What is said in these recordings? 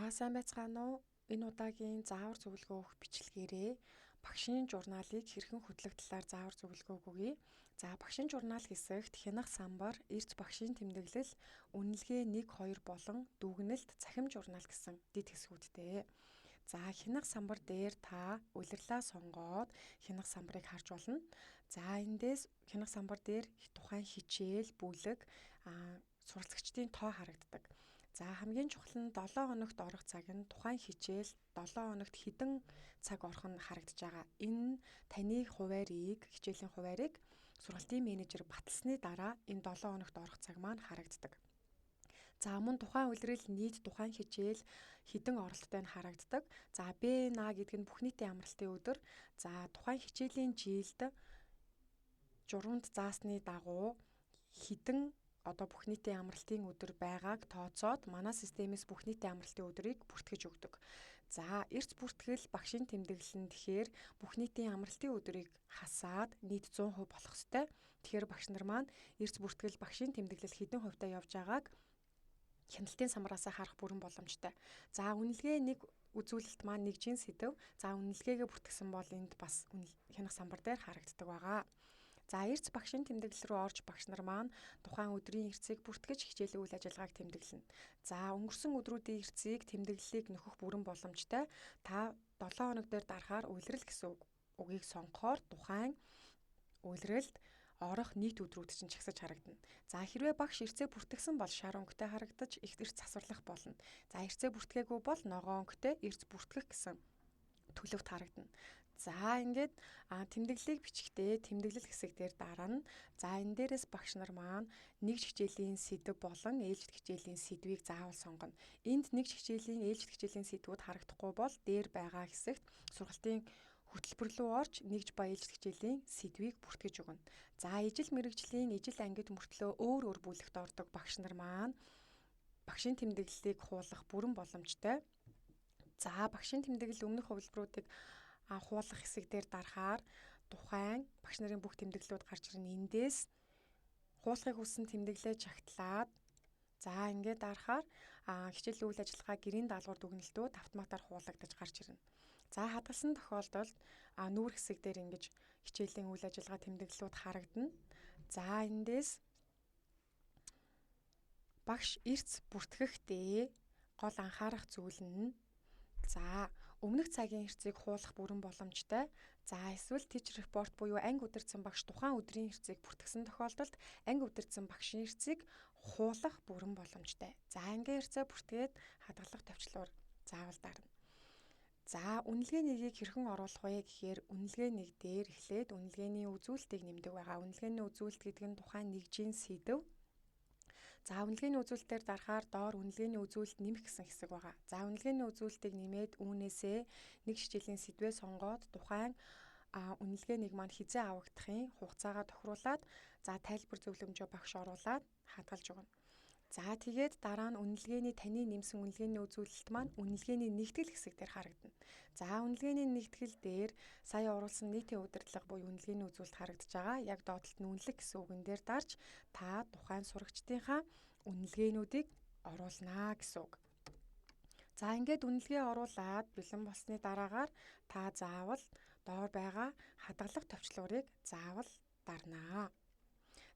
За сайн байцгаана уу? Энэ удаагийн заавар зөвлөгөө өгөх бичлэгээрээ багшийн журналыг хэрхэн хөтлөх талаар заавар зөвлөгөөг өгье. За багшийн журнал хэсэгт хянах самбар, эрт багшийн тэмдэглэл, үнэлгээ 1 2 болон дүгнэлт, цахим журнал гэсэн дэд хэсгүүдтэй. За хянах самбар дээр та улирлаа сонгоод хянах самбарыг харж болно. За эндээс хянах самбар дээр тухайн хичээл, бүлэг, суралцагчдын тоо харагддаг. За хамгийн чухал нь 7 хоногт орох цаг нь тухайн хичээл 7 хоногт хэдэн цаг орох нь харагдаж байгаа. Энэ таны хуваарийг, хичээлийн хуваарийг сургалтын менежер баталсны дараа энэ 7 хоногт орох цаг маань харагддаг. За мөн тухайн улирал нийт тухайн хичээл хэдэн оролттой нь харагддаг. За Б, Н гэдэг нь бүх нийтийн амралтын өдөр. За тухайн хичээлийн жилд журамд заасны дагуу хэдэн одоо бүх нийтийн амралтын өдөр байгааг тооцоод манай системээс бүх нийтийн амралтын өдрийг бүртгэж өгдөг. За эрт бүртгэл багшийн тэмдэглэл нь тэгэхээр бүх нийтийн амралтын өдрийг хасаад нийт 100% болох ёстой. Тэгэхээр багш нар маань эрт бүртгэл багшийн тэмдэглэл хэдэн хувьтай явж байгааг хяналтын самбараасаа харах бүрэн боломжтой. За үнэлгээ нэг үзүүлэлт маань нэгжийн сэдэв. За үнэлгээгээ бүртгэсэн бол энд бас хянах самбар дээр харагддаг байгаа. За эрц багшийн тэмдэглэл рүү орж багш нар маань тухайн өдрийн эрцийг бүртгэж хичээлийн үйл ажиллагааг тэмдэглэнэ. За өнгөрсөн өдрүүдийн эрцийг тэмдэглэлийг нөхөх бүрэн боломжтой. Та 7 хоног дээр дарахаар улирал гэсэн үгийг сонгохоор тухайн улиралд орох нийт өдрүүд чинь чагсаж харагдана. За хэрвээ багш эрцээ бүртгэсэн бол шар өнгөтэй харагдаж их эрц засварлах болно. За эрцээ бүртгээгүй бол ногоон өнгөтэй эрц бүртгэх гэсэн төлөвт харагдана. За ингээд тэмдэглэлийг бичихдээ тэмдэглэл хэсэг дээр дарна. За энэ дээрээс багш нар маань нэгж хичээлийн сэдэв болон ээлжит хичээлийн сэдвийг заавал сонгоно. Энд нэгж хичээлийн, ээлжит хичээлийн сэдвүүд харагдахгүй бол дээр байгаа хэсэгт сургалтын хөтөлбөр рүү орж нэгж ба ээлжит хичээлийн сэдвийг бүртгэж өгнө. За ижил мэргэжлийн ижил ангид мөртлөө өөр өөр бүлэгт ордог багш нар маань багшийн тэмдэглэлийг хуулах бүрэн боломжтой. За багшийн тэмдэглэл өмнөх хувилбаруудыг хуулах хэсэг дээр дарахаар тухайн багш нарын бүх тэмдэглэлүүд гарч ирнэ. Эндээс хуулахыг хүссэн тэмдэглэлээ чагтлаад за ингээд дарахаар хичээлийн үйл ажиллагаа гэрийн даалгавар дүгнэлтүүд автоматар хуулагдаж гарч ирнэ. За хадгалсан тохиолдолд нүүр хэсэг дээр ингэж хичээлийн үйл ажиллагаа тэмдэглэлүүд харагдана. За эндээс багш эрц бүртгэхдээ гол анхаарах зүйл нь за өмнөх цагийн эрцийг хуулах бүрэн боломжтой. За эсвэл teacher report буюу анги удирдсан багш тухайн өдрийн эрцийг бүртгэсэн тохиолдолд анги удирдсан багшийн эрцийг хуулах бүрэн боломжтой. За ангийн эрцээ бүртгээд хадгалах товчлуур заавал дарна. За үнэлгээ нэгийг хэрхэн оруулах вэ гэхээр үнэлгээ нэг дээр эхлээд үнэлгээний үзүүлэлтийг нэмдэг байгаа. Үнэлгээний үзүүлэлт гэдэг нь тухайн нэгжийн сэдэв. За үнэлгээний үзүүлэлтээр дарахаар доор үнэлгээний үзүүлэлт нэмэх гэсэн хэсэг байгаа. За үнэлгээний үзүүлэлтийг нэмээд үүнээсээ нэг хичээлийн сэдвээ сонгоод тухайн үнэлгээ нэг маань хизээ авагдахын хугацаагаа тохируулаад за тайлбар зөвлөмжөө багш оруулаад хадгалж өгнө. За тэгээд дараа нь үнэлгээний таны нэмсэн үнэлгээний үзүүлэлт маань үнэлгээний нэгтгэл хэсэг дээр харагдана. За үнэлгээний нэгтгэл дээр сая оруулсан нийтийн удирдлага буюу үнэлгээний үзүүлэлт харагдаж байгаа. Яг доотлолт нь үнэлэг гэсэн үгэн дээр дарж та тухайн сурагчдынхаа үнэлгээнүүдийг оруулнаа гэсэн үг. За ингээд үнэлгээ оруулаад бэлэн болсны дараагаар та заавал доор байгаа хадгалах товчлуурыг заавал дарнаа.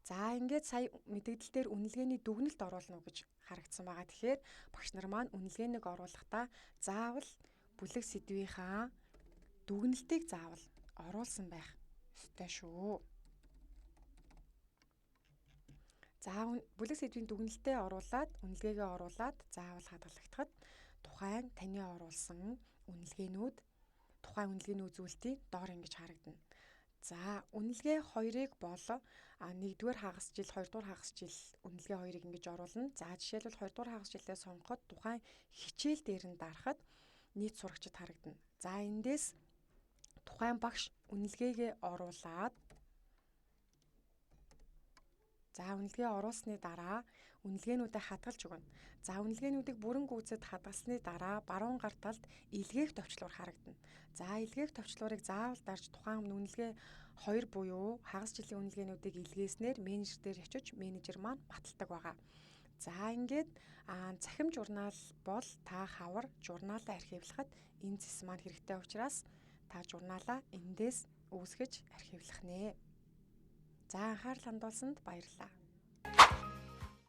За ингээд сая мэдэгдэл дээр үнэлгээний дүгнэлт оруулна уу гэж харагдсан байгаа. Тэгэхээр багш нар маань үнэлгээнийг оруулахдаа заавал бүлэг сэдвийнхаа дүгнэлтийг заавал оруулсан байх ёстой шүү. За бүлэг сэдвийн дүгнэлтээ оруулаад үнэлгээгээ оруулаад заавал хадгалагдахад тухайн таны оруулсан үнэлгээнүүд тухайн үнэлгээний үзүүлэлтийн доор ингэж харагдана. За үнэлгээ 2-ыг бол 1-р хагас жил, 2-р хагас жил үнэлгээ 2-ыг ингэж оруулна. За жишээлбэл 2-р хагас жилээ сонгоход тухайн хичээл дээр нь дарахад нийт сурагчид харагдана. За эндээс тухайн багш үнэлгээгээ оруулаад за үнэлгээ оруулсны дараа үнэлгээнүүдэд хадгалж өгнө. За үнэлгээнүүдийг бүрэн гүйцэд хадгалсны дараа баруун гар талд илгээх товчлуур харагдана. За илгээх товчлуурыг заавал дарж тухайн үнэлгээ 2 буюу хагас жилийн үнэлгээнүүдийг илгээснээр менежер дээр очиж менежер маань баталдаг байгаа. За, ингээд цахим журнал бол та хавар журналаа архивлахад энэ цэс маань хэрэгтэй учраас та журналаа эндээс үүсгэж архивлах нэ. За, анхаарал хандуулсанд баярлалаа.